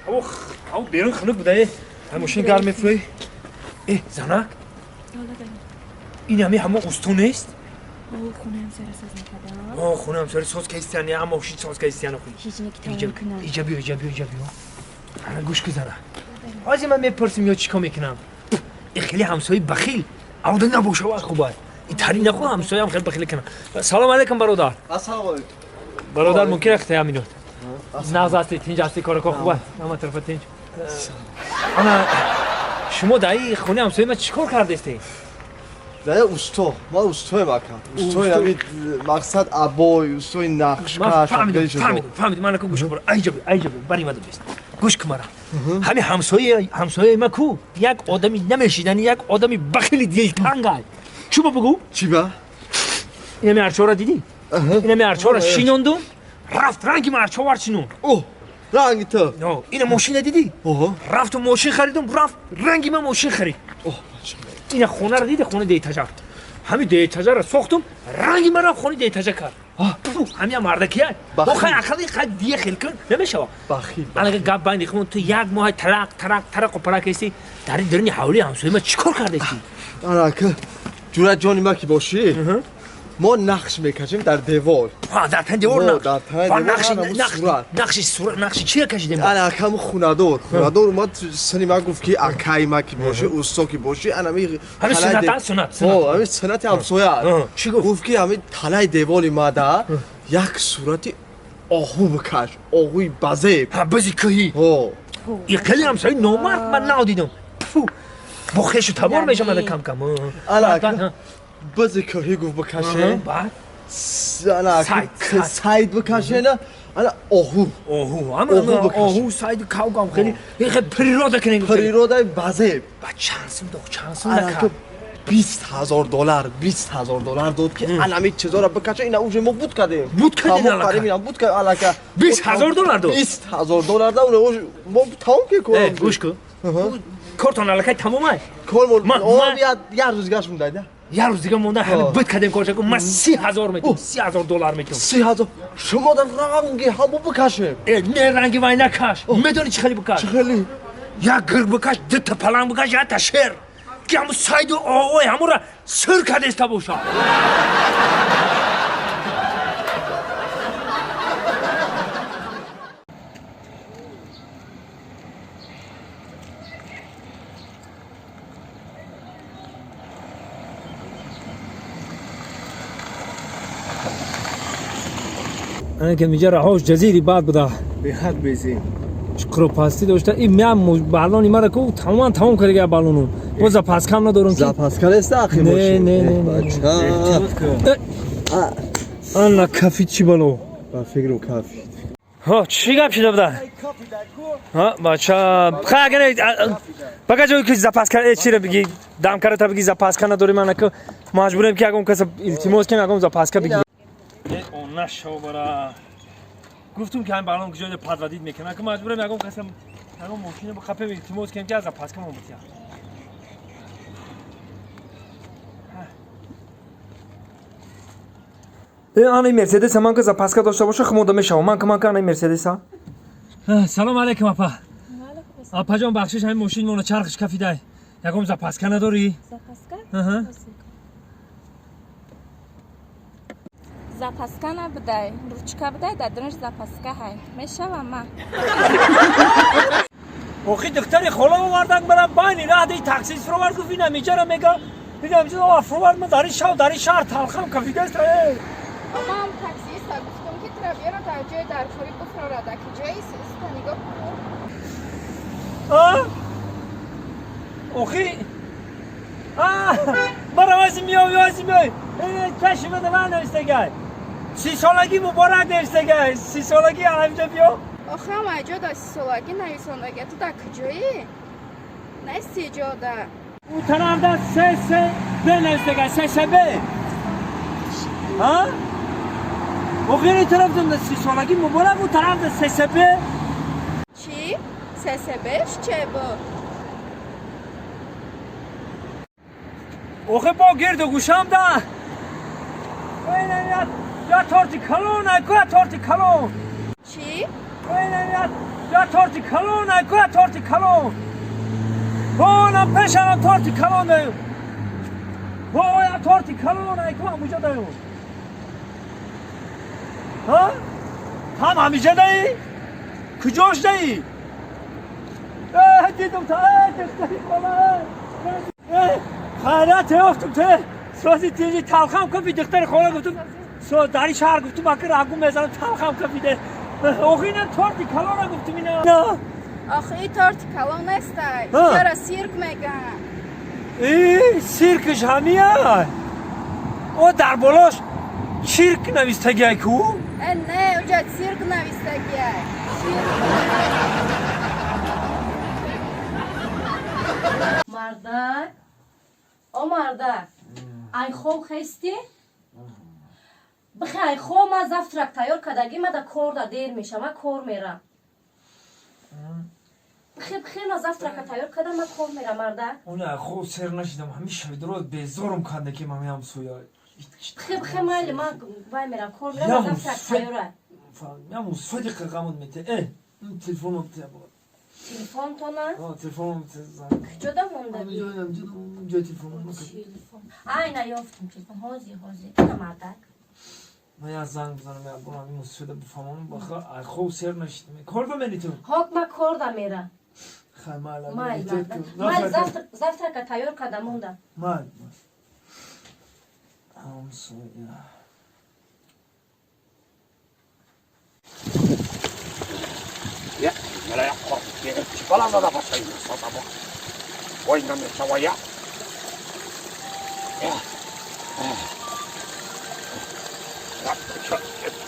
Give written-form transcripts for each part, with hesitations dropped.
Ҳаво берун хунук буда, ҳай мошин гарм мефурӯӣ. Э, занак, ин ҳами ҳамо усто нест? Хона ҳамсояра соз кастиян, я мошин соз кастиян. Иҷа биё, иҷа биё, иҷа биё. Ана гӯш ку, зана. Ҳозир ман мепурсим ё чӣ кор мекунам. И хеле ҳамсояи бахил авда набошавад, хуб аст. И тари наху ҳамсояам хеле бахил кунам. Салом алейкум, бародар. Ассалому алейкум. Бародар, мумкин аст ҳаминот? Нағз ҳастӣ, тинҷ ҳастӣ, корако хуб аст? Ҳама тарафа тинҷ. Ана шумо дар ин хонаи ҳамсояи ман чӣ кор кардестед? Да, усто, ман устоем, ака. Устои ҳами мақсад абой, устои нақшкаш. Фаҳмидам, фаҳмидам, фаҳмидам. Ман ку гӯш кун, айҷа биё, айҷа биё, бари мада бист. Гӯш кун мара. Ҳами ҳамсояи ма ку як одами намешидани, як одами бахили дилтанг ай. Чӣ ба бугӯ? Чӣ ба? Инами арчора дидӣ? Инами арчора шинондум, рафт ранги ма арчовар шинонд. О, ранги ту. Ина мошина дидӣ? Рафту мошин харидум, рафт ранги ма мошин харид. Ина хонаро диди, хонаи дейтажа. Ҳами дейтажаро сохтум, ранги ма рафт хонаи дейтажа кард. Ҳамия мардакия. Охай ақали хай дия хел кун, намешава. Бахил. Алага гап банди хун ту як моҳ тарақ тарақ тарақ парак ҳастӣ, дар ин даруни ҳавлии ҳамсояи ма чӣ кор кардастӣ? Ана ака, ҷуръат ҷони ма ки бошӣ, мо нақш мекашем дар девор. Дар тани девор нақш. Нақши сурат, нақши чия кашидем? Ана акаму хунадор. Хунадор омад, сини ма гуфт ки акаи ма ки бошӣ, усто ки бошӣ, ана ҳами суннат, суннат. Ҳами суннати ҳамсоя. Чӣ гуфт? Гуфт ки ҳами талаи девори ма да як сурати оҳу бикаш, оҳуи базеб. Ҳа, бизи кӯҳӣ. И хеле ҳамсояи номард ман надидам. Бо хешу табор мешавад кам кам. Ана ака, бизи кӯҳӣ гуфт бикаше. Баъд? Ана сайд бикаше, на ана оҳу. Оҳу, оҳу, сайду кавгам хеле хеле природа кунем. Природаи базеб. Ба чанд сум дод, чанд сум накард? $20,000, $20,000 дод ки ана чизоро бикаша, ина уже мо буд кардем. Буд кардем алака. Ина буд кардем алака. $20,000 дод. $20,000 дод, уже мо тамом ки кор. Гӯш кун. Кортон алакай тамом ай. Кор мо як рӯз гашт монда, да? Як рӯз дига монда, ҳами буд кардем корша ку, ман 30,000 метиҳам, $30,000 метиҳам. 30,000. Шумо дар ранги ҳамо бикашем. Э, не ранги вай накаш. Медонӣ чӣ хеле бикаш? Чӣ хеле? Як гирг бикаш, дута паланг бикаш, якта шер. Ки ҳамун сайду оҳои ҳамонро сир кардеста боша. Ана ки миҷа раҳош ҷазири бад буда. Беҳад безин. Чуқуропастӣ дошта. Ин меам баллони мара ку тамоман тамом карда баллону. Мо запаскам надорум ки. Запаска нест ахи Не, не, не. Бача. Ана кафи чӣ бало? Ба фикрум кафи. Ҳо, чӣ гап шуда буда? Ҳа, бача, хай агар бага ҷое ки запаска чиро биги, дам карата биги запаска надорим, ана ку маҷбурем ки ягон каса илтимос кунем, ягон запаска биги. Нашобара. Гуфтум ки ҳамин баллон куҷо подводид мекунад, ки маҷбурем ягон каса ягон мошина бихапем, илтимос кунем ки аз запаска мо битиям. Ана Мерседеса ман ки запаска дошта боша хумода мешавам. Ман ки ман ки ана Мерседеса. Салом алейкум, апа. Апаҷон, бахшиш, ҳамин мошин мона чархиш кафидай. Ягон запаска надорӣ? Запаска? Запаска набудай, ручка будай, дар дунаш запаска ҳай. Мешава ма. Охи духтари хола овардан барам байни раҳ ди таксист фуровард, гуфт ина миҷара мега. Ина миҷара фуровард, ман дар ин шав дар ин шаҳр талхам кафидаст. Ман таксиста гуфтам ки тура биёра дар ҷои дархорӣ бифурорад, аки ҷои иста нигоҳ кун. А? Охи мара вази миёй, вази миёй. Чаши мада ман навистагай. 30 солагӣ муборак навистагай. 30 солагӣ ҳаминҷа биё. Охи ҳама ҷо да 30 солагӣ нависондага, ту дар куҷоӣ? Нести ҷода. У тарафда ССБ навистагай, ССБ. А? Охи ин тарафда 30 солагӣ муборак, у тарафда ССБ. Чӣ? ССБш че буд? Охи бо гирду гӯшам да. Я торти калон, ай ку торти калон. Чӣ? Я Я торти калон, ай ку торти калон. Ҳо, пешам торти калон даем. Ҳо, я торти калон, ай ку ҳамуҷа даем. Ҳа? Ҳам ҳамиҷа даи? Куҷош даи? Дидум та, духтари хола. Хайрат ёфтум те. Сози тиҷи талхам кафи духтари хола гуфтум. Со дари шаҳр гуфтум, акр агу мезанам талхам кафиде. Охи ина торти калона гуфтум ина. Охи и торти калон нестай. Чара сирк меган. И сиркш ҳамия. О дар болош чирк навистагиай ку? Э не, уҷа цирк навистагиай. Мардак, о мардак, ай хоб хести? Бихе ай хоб, ма завтрак тайёр кардагӣ, ма да кор да дер меша, ма кор мерам. Бихе, бихе, ма завтрака тайёр кардам, ма кор мерам, мардак. Оне ай хоб сер нашидам, ҳами шабидроз безорум карда ки мами ҳамсоя. Бихе, бихе, майли, ма вай мерам, кор мерам, ма завтрак тайёра. Я мусфади қақамуд мете. Э, телефоном те. Телефонтона? Телефоном те. Куҷода мондагӣ? Ҷои телефоном. Телефон. Ай, наёфтум телефон. Ҳози, ҳози. Ина мардак. Ман я занг бизанам, я бурам ин мусфада бифаҳмонам, баха ай хоб сер нашидам. Кор да мери ту? Ҳок, ма кор да мерам. Хай, майла. Майл, мардак. Майл, завтрака тайёр карда монда. Майл. Ҳамсоя.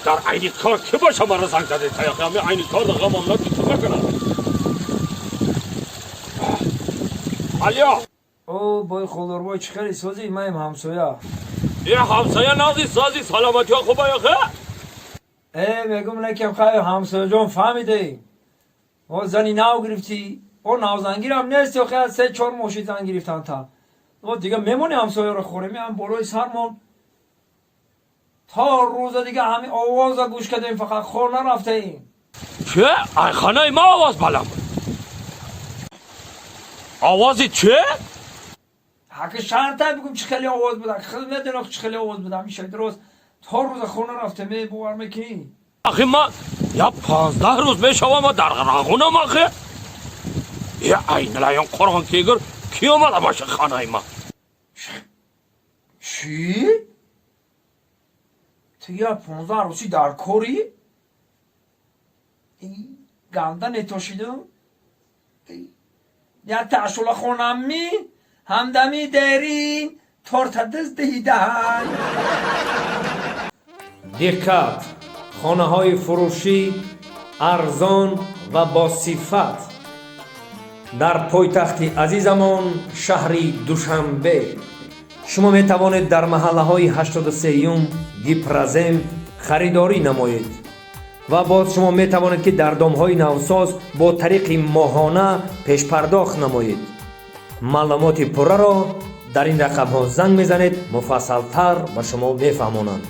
در عینی کار که باشه مرا زنگ زده تا همه عینی کار دقیقا ممنون که چون نکنم. الیا. او بای خلدار چی خیلی سازی مایم همسایه. یه همسایه نازی سازی سلامتی ها خوبه یا خیر؟ ای میگم نکم خیر همسایه جان فهمیده. او زنی ناو گرفتی او ناو زنگیرم نیست یا خیر 3-4 ماشی زن گرفتن تا. او دیگه میمونی همسایه رو خوره می هم بالای سرمون. تا روز دیگه همین آواز گوش کردیم فقط خور نرفته ایم. چه؟ ای خانه ما آواز بلم. آوازی چه؟ حق شرطه بگم چه خیلی آواز بودن خیلی ندونم چه خیلی آواز بودن میشه درست تا روز خونه رفته می باور میکنی؟ آخه ما یا 15 روز میشوم ما در راغونم آخه. یا عین لایان قرآن کیگر کی اومده باشه خانه ما؟ چی؟ تو یا 15 روزی در کاری؟ این گنده نتاشیدم؟ یا تشول خونم می همدمی دارین تورت دست دیدن. دقت، خانه های فروشی ارزان و با صفت در پایتخت عزیزمان شهری دوشنبه. شما می توانید در محله های 83 گیپرازم خریداری نمایید و باز شما می توانید که در دام های نوساز با طریق ماهانه پیش پرداخت نمایید. معلومات پوره را در این رقم ها زنگ میزنید، مفصل تر به شما میفهمانند.